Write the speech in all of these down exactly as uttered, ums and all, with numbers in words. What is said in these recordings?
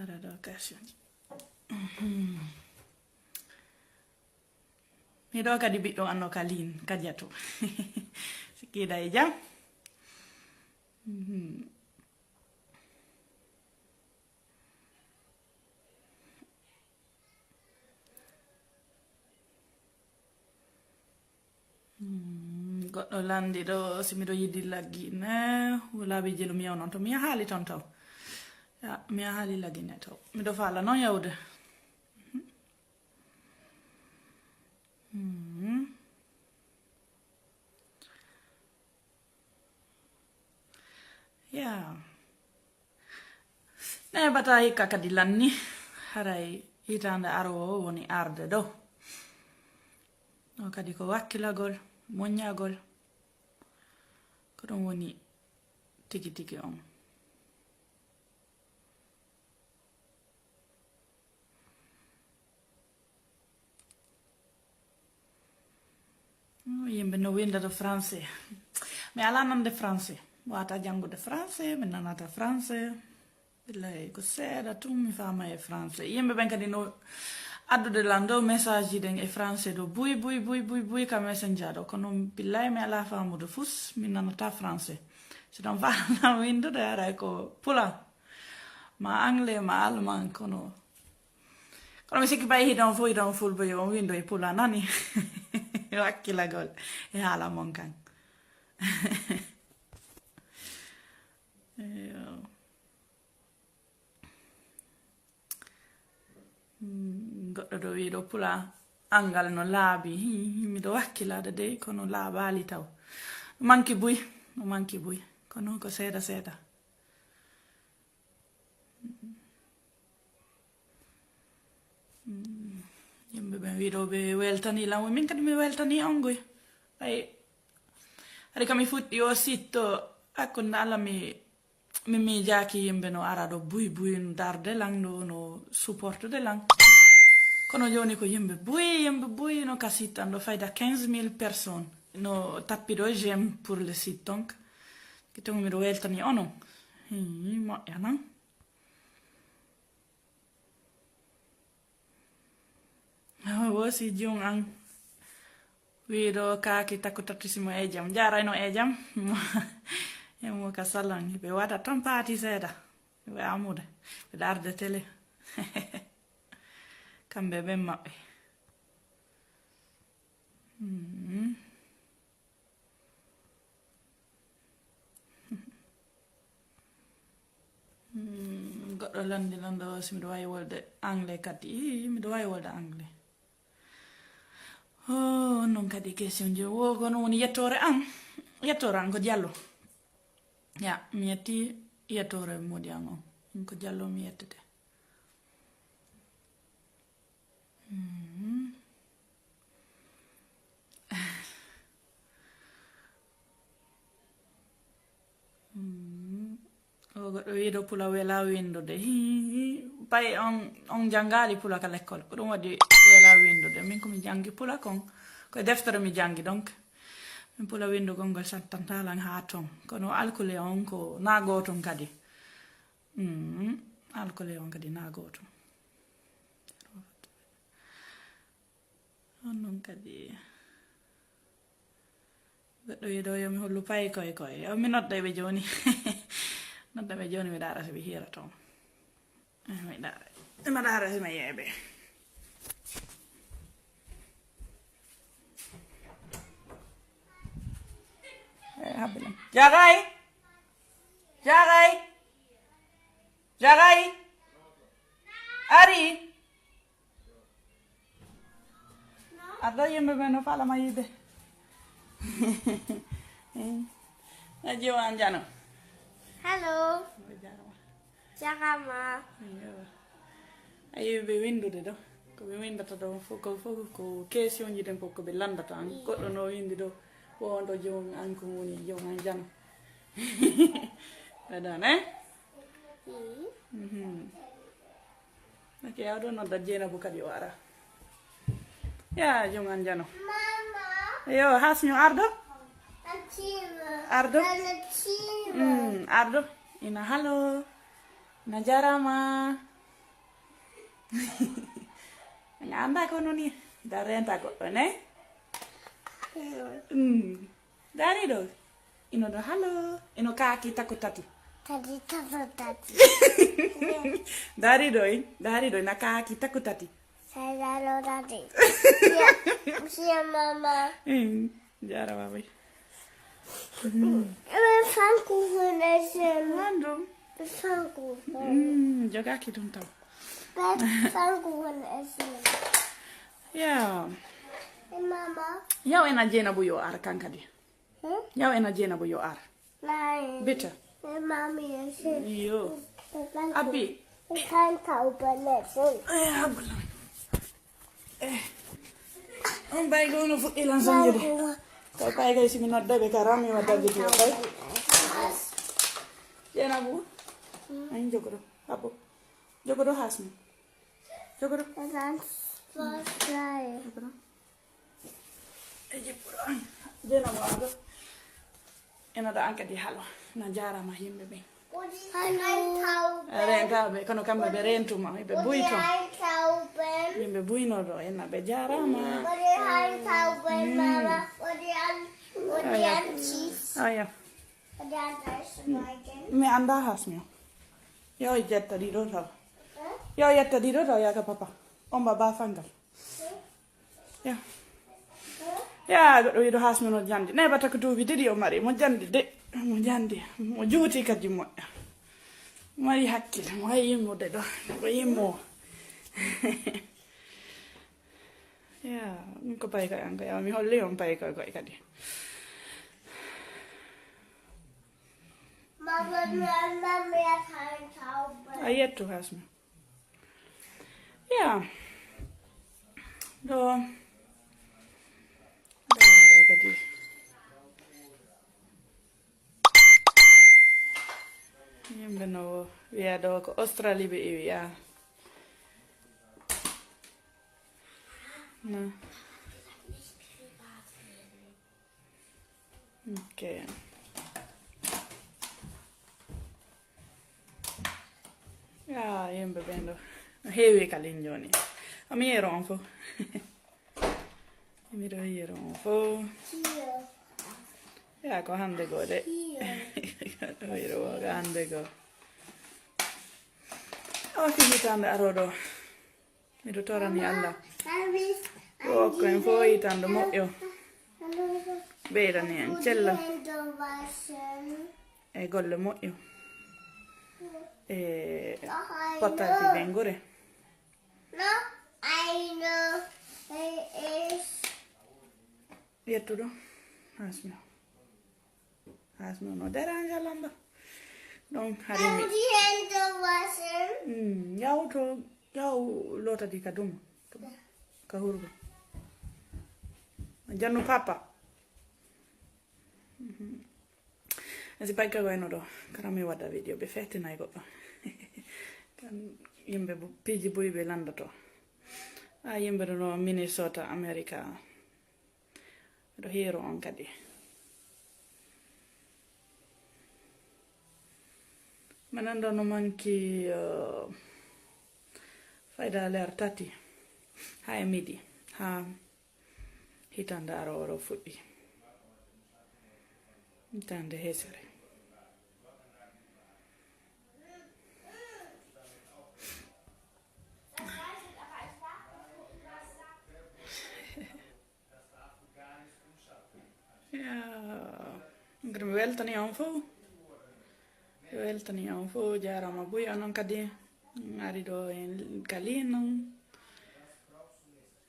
Ɗo, ɗo, question ji. Mhm. Mi ɗo kadi ɓiɗɗo anno ka ligne, ka jato. Sikkida e jam. Mhm. Mm, goɗɗo landi ɗo, si miɗo yiɗi laggine, wulaaɓe jelu mi yewnon to. Mi yahaali ton taw. Ya, mi yahaali laggine taw. Miɗo faala non yawde. Mhm. Mm. Ya. Ne bata hikka kadi lanni. Haray hitaande aroowo woni arde ɗo. O kadi ko wakkilagol, moññagol. Ko ɗum woni tigi tigi on. Oh, yimɓe no windata français. Mi alaa nande français. Mi wata janngude français, mi nanata français. Billahi, ko seeɗa tun mi faama e français. Yimɓe ɓen kadi no addude lan ɗo message ji ɗen e français ɗo buy, buy, buy, buy, buy ka messenger ɗo. Kono billahi mi alaa faamude fus, mi nanata français. Si ɗon faala windude, haray ko pula. Ma anglais, ma allemand, kono, kono mi sikki bay hiɗon fo, hiɗon fulɓe yo on windo e pula nani. Wakkilagol e haala mon kan. Eyo. Mm, goɗɗo ɗo wiɗo pula angal no laabi. Hi, hi, miɗo wakkilade dey, kono laabaali taw. Manki buy, no manki buy. Kono ko seeɗa seeɗa. Mm, yimɓe ɓen wiɗo ɓe weltani lan, min kadi mi weltani on goy. Ay, hari kam mi fuɗɗi o sitto, hakkunde Alla mi Mi miijaaki yimɓe no ara ɗo buy buy, no darde lan ɗo, no supportude lan. Kono jooni ko yimɓe buy, yimɓe buy no ka site an ɗo fayda quinze mille personnes. No tappi ɗo j'aime pour le site, donc. Ki ton miɗo weltani onon. Hii, moƴƴa non. Awa, wosi jun an. Wiɗo kaaki takko tattisimo e jam. Jarayno e jam. Emo ka salon. Ɓe waɗa tan paati seeɗa. Ɓe amude. Ɓe darde télé. Kamɓe ɓen maɓɓe. Mm. Mm, goɗɗo landi lan ɗo, si miɗo wawi wolde anglais kadi. Ii, miɗo wawi wolde anglais. Oh, non kadi question ji. Wo, kono woni yettoore an. Yettoore an ko Diallo. Ya, mi yetti yettoore modi an on. Ko Diallo mi yettete. Mhm. Mhm. O goɗɗo wiiɗo pula wela windude. Hii, hii. Pay on, on janngaali pula ka lekkol. Ko ɗum waɗi wela windude. Min ko mi janngi pula kon. Ko e deftere mi janngi, donc. Min pula windugol ngol sattantaa lan haa ton. Kono alkule on ko naa gootum kadi. Mm, alkule on kadi naa gootum. On non kadi. Goɗɗo wiiɗo yo mi hollu pay koy koy. Yo mi nodda ɓe jooni. Nodda ɓe jooni, mi ɗaara si ɓe hiira toon. Eh, mi ɗaara. Mi ɗaara si mi yeeɓe. Eh, habbi lan. Jagay! Jagay! Jagay! Ari! Arɗo yimɓe ɓe no faalama yiide. Eh, a jiwa an jano. Hello. Jarama. Jarama. Iyo. A yiwi ɓe windude ɗo. Ko ɓe windata ɗo fof ko, fof ko question ji ɗen fof ko ɓe landata an. Goɗɗo no windi ɗo. Wo on ɗo joom an ko woni joom an jano. Adan, eh? Mhm. Ok, aɗo nodda Jeynabou kadi o ara. Ya, jom an jano. Yo, hasñu arɗo? Arɗo? Mm, arɗo. Ina halo. Na jarama. Nga anda ko noni. Da renta goɗɗo ne. Mm. Dari ɗo. Ino ɗo halo. Ino kaaki taku tati. Tati taku tati. Dari ɗo. Dari ɗo na kaaki taku tati. Sai dalo tati. Sia, sia mama. Mm. Jarama ɓay. Ɓe fanku hunde sen. Wandum. Ɓe fanku. Mm, jogaki ɗum taw. Ɓe fanku hunde sen. Ya. E mama. Yaw ena Jenabu yo ar kankadi. Hmm? Yaw ena Jenabu yo ar. Nai. Bita. E mami e sen. Yo. Ɓe fanku. Abi. Ɓe fanku hunde sen. Eh, habla. Eh. On ɓay ɗo no fuɗɗi lan sonjude. Kay ɓay kay simi nodda ɓe ka rami wadda video kay. Jenabu. Ay jogoɗo. Abo. Jogoɗo hasmi. Jogoɗo. Jogoɗo. E jippuɗo. Jenabu ado. Ena ɗo an kadi halo. Na jarama yimɓe ɓen. Rentawɓe, kono kamɓe ɓe rentuma, ɓe buyto. Yimɓe buynoɗo, ena ɓe jarama. Aya. Mi anda hasmi o. Yo jetta ɗiɗo taw. Yo jetta ɗiɗo taw yaka papa. On baba fangal. Ya. Ya, goɗɗo wiɗo hasmi no jandi. Neba taka duuɓi ɗiɗi o mari. Mo jandi de. Mo jandi. Mo juuti kadi moƴƴa. Mo mari hakkille. Mo wayi yimmude ɗo. Mo yimmo. Ya, min ko payka an ka. Ya, mi holli on payka koy kadi. A yettu hasmi. Ya. Ɗo. Ɗo, ɗo kadi. Yimɓe no wiya ɗo ko Australie ɓe iwi ya. Na. Ok. Ah, yimɓe ɓen ɗo. No heewi kalin jooni. Ami yero on fof. Miɗo yero on fof. Ya ko hannde goo de. Miɗo yero on ko hannde goo. O fini tande aro ɗo. Miɗo torani Allah. Yo okko en fof yitanɗo moƴƴo. Ɓeydani en cellal e golle moƴƴo. E pottaaji ɓeynguure. Yettuɗo. Hasmi. Has noon o dérange a lamba. Donc hari mi. Hawdi heen to wasen. Mm, yaw to, yaw lootadi ka dum. Ka hurgo. Jannu papa. Mhm. Asi pay ka wayno ɗo. Kara mi waɗa video ɓe fetinay goɗɗo. Kan yimɓe bu-, piiji buy ɓe landoto. A yimɓe ɗo no Minnesota, America. Miɗo hiiro on kadi. Minen ɗo no manki, eh, fayda leer tati haa e midi, haa hitande aroore fuɗɗi. Hitande hesere. Ya, ngir mi weltani on fof. Mi weltani on fof, jaarama buy onon kadi. Ari ɗo en kali non.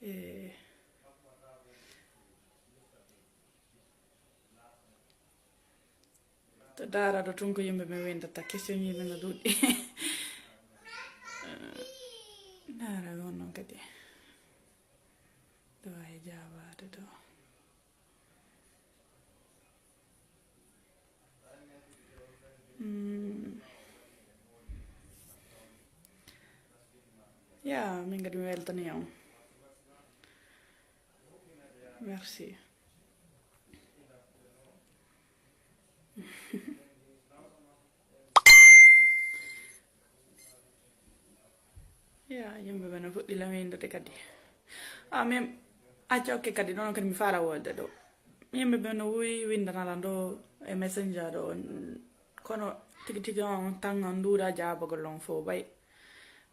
E to daara ɗo tun ko yimɓe ɓe windata question yimɓe no ɗuɗi. Daara on non kadi. Ɗo ay jaabaade ɗo. Mm. Ya, min kadi mi weltani on. Merci. Ya, yimɓe ɓe no fuɗɗi lan windude kadi. Ah, min acca, okke kadi, ɗon kadi mi faala wolde ɗo. Yimɓe ɓe no wuy windana lan ɗo e Messenger ɗo. Kono tigi tigi on tan on duuɗa jaabagol on fof bay.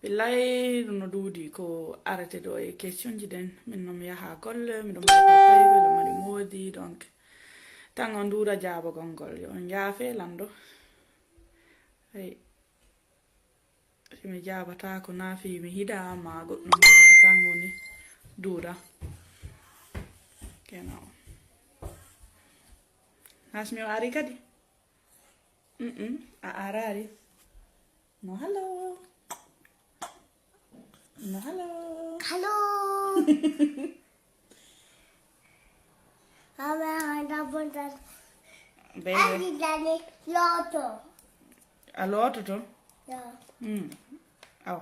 Billahi ɗum no duudi ko arete ɗo e question ji ɗen. Min no mi yaha golle, miɗo mari paypay, miɗo mari moodi, donc tan on duuɗa jaabagol ngol. Yo on njaafe lan ɗo. Hey. Si mi jaabataako, naa fii mi hiɗaa ma goɗɗum, ko tan woni duuɗa. Kena on. Hasmi o ari kadi? Mm-mm, a araari. No, hello. No, hello. Hello. Mama, handa bonta. Baby. Adi dani loto. A loototo? Ya. Mm. Aw.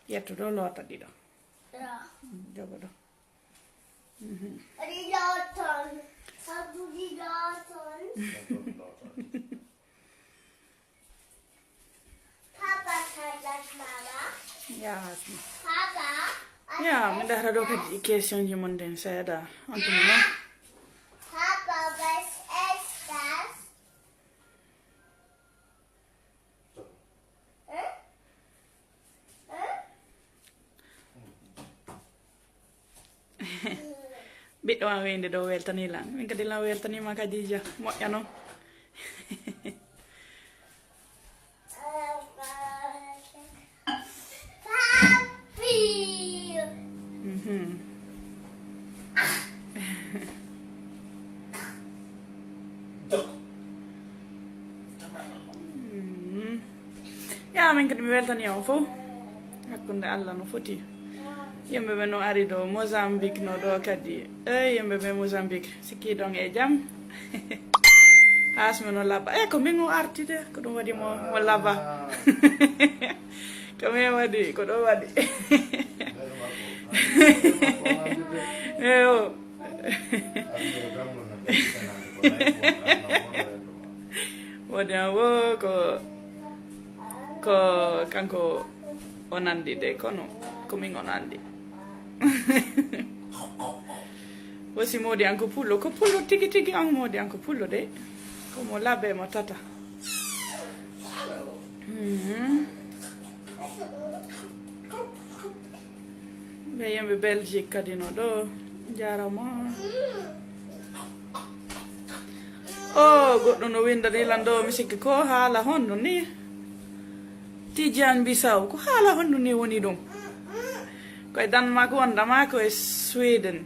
Ƴettu ɗo, loota ɗiɗo. Ya. Mm, jogo ɗo. Mhm. Adi loton. Sabu di loton. Papa, can that mama? Ya, Hasmi. Papa, ya, mi dahra ɗo kadi question ji mon ɗen seeɗa. On tuma non. Papa, was ist das? Hm? Hm? Ɓiɗɗo am weyde ɗo weltani lan. Min kadi lan weltanima Kadija. Moƴƴa non. Papi. Mhm. Mm. Ya, min kadi mi weltani on fof. Hakkunde Allah no foti. Yimɓe ɓe no ari ɗo Mozambique no ɗo kadi. Ey, yimɓe ɓe Mozambique, sikki ɗon e jam. Hasmi no labba. E, ko min o arti de, ko ɗum waɗi mo, mo labba. Ko min waɗi, ko ɗo waɗi. Eyo. Wodi an wo ko, ko kanko o nandi de, kono ko min o nandi. Wosi modi an ko pullo, ko pullo tigi tigi an modi an ko pullo de. Ko mo labbe mo tata. Mhm. Ɓe yimɓe Belgique kadi no ɗo. Jarama. O, goɗɗo no windani lan ɗo, mi sikki ko haala honno ni? Tidiane Bissau, ko haala honno ni woni ɗum? Koye Danemark wonda ma koye Sweden?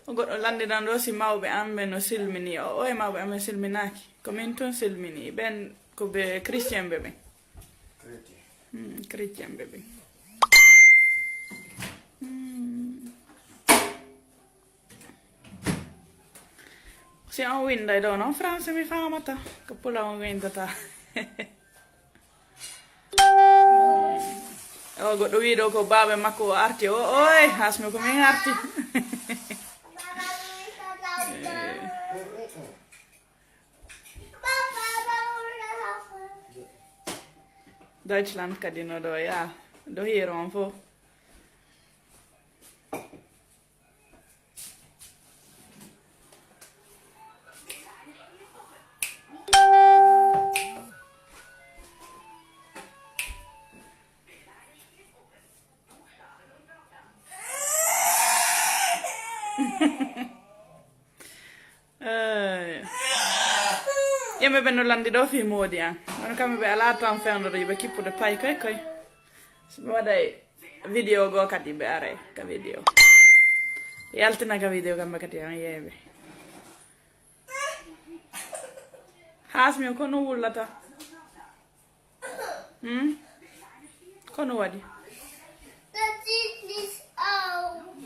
Goɗɗo landinan ɗo si mawɓe am ɓe no silmini. O, o e mawɓe am ɓe silminaaki. Ko min tun silmini. Ɓen ko ɓe chrétien ɓe ɓen. Chrétien. Hmm, chrétien ɓe ɓen. Hmm. Si on winday ɗo non français mi famata. Ko pula on windata. O goɗɗo wiɗo ko baaba makko o arti. O, oy, Hasmi ko min arti. Deutschland kadi no ɗo ya. Ɗo hiiro on fof. Eh. Yimɓe ɓe no landi ɗo fii moodi an. Kono kamɓe ɓe alaa tan fewndo ɗo yiɓe kippude pay koy koy. So mi waɗay video goo kadi ɓe aray ka video. Ɓe yaltina ka video kamɓe kadi an yeeɓe. Hasmi ko no wullata. Hmm? Kono waɗi.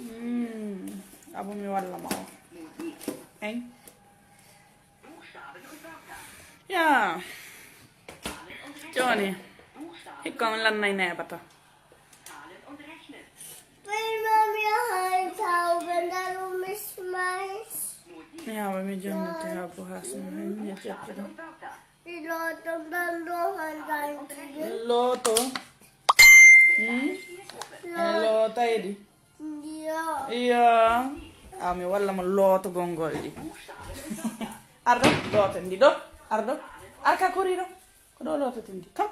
Hmm. Abu mi walla ma o. Hein? Ya. Jooni. Hikka on lannay neeɓata. Bring me your hand, Calvin, that will miss my Yawa mi jonnata ha bo hasma hen ya jeppi ɗo. Loto ɗon ɗo handanti. Looto. Hmm? E lootayɗi. Ndiyo. Iyo. A mi walla mo lootogol ngol ɗi. Arɗo looto ndi ɗo. Arɗo. Arka kori ɗo. Ko ɗo loototen ndi kam.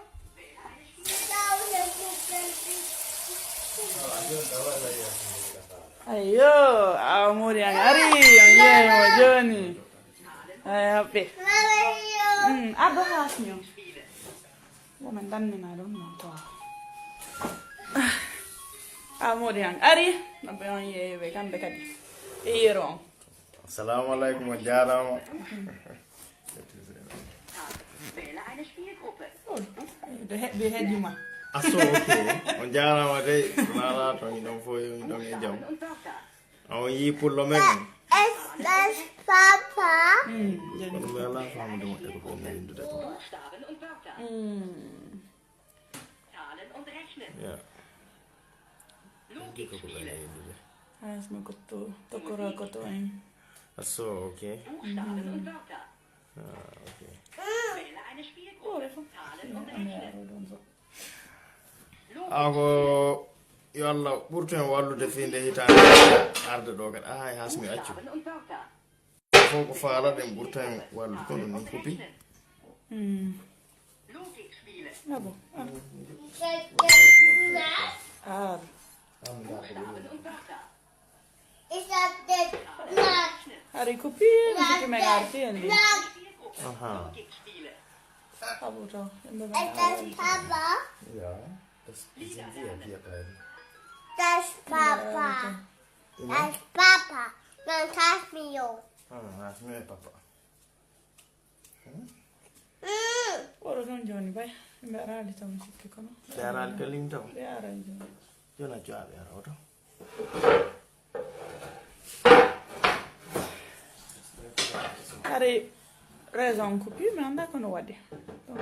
Ayo, a mori an ari, an yeeyi mo joni. Ay haɓɓe. Mm, arɗo hasnyo. Women dan mi na ɗum non to. A mori an ari, no be on yeeyi be kamɓe kadi. E yero on. Assalamu alaikum, on jaarama. Ɓe heɓi heɗima. Aso, ok. On jaarama dey. Nala to hiɗon fof hiɗon e jam. On yi pullo men. Estes papa. Kono mi ala famude moƴƴa ko ɓe windude ko. Ya. Ɗum ko ko ɓe windude. Hasma ko to tokora ko to en. Aso, ok. Ah, ok. Ako yo allah ɓurtu en wallude fii nde hitaande arde ɗo kadi ahay hasmi accu fof ko faalaɗen ɓurta en wallude kono ni ko bi Ah bon. Ah. Hari ko piye mi siki men arti en ɗi. Aha. Abuto. Yembe men arti. Papa. Ya. Das ist ein sehr, sehr klein. Das Papa. Das Papa. Dann kannst du mir. Ah, das ist mein Papa. Oɗo ɗon joni bay. Ɓe arali taw mi sikki kono. Ɓe arali kalin taw. Ɓe arali joni. Jona joaɓe ara oto. Hari raison ko pi mi anda kono waɗi. Donc,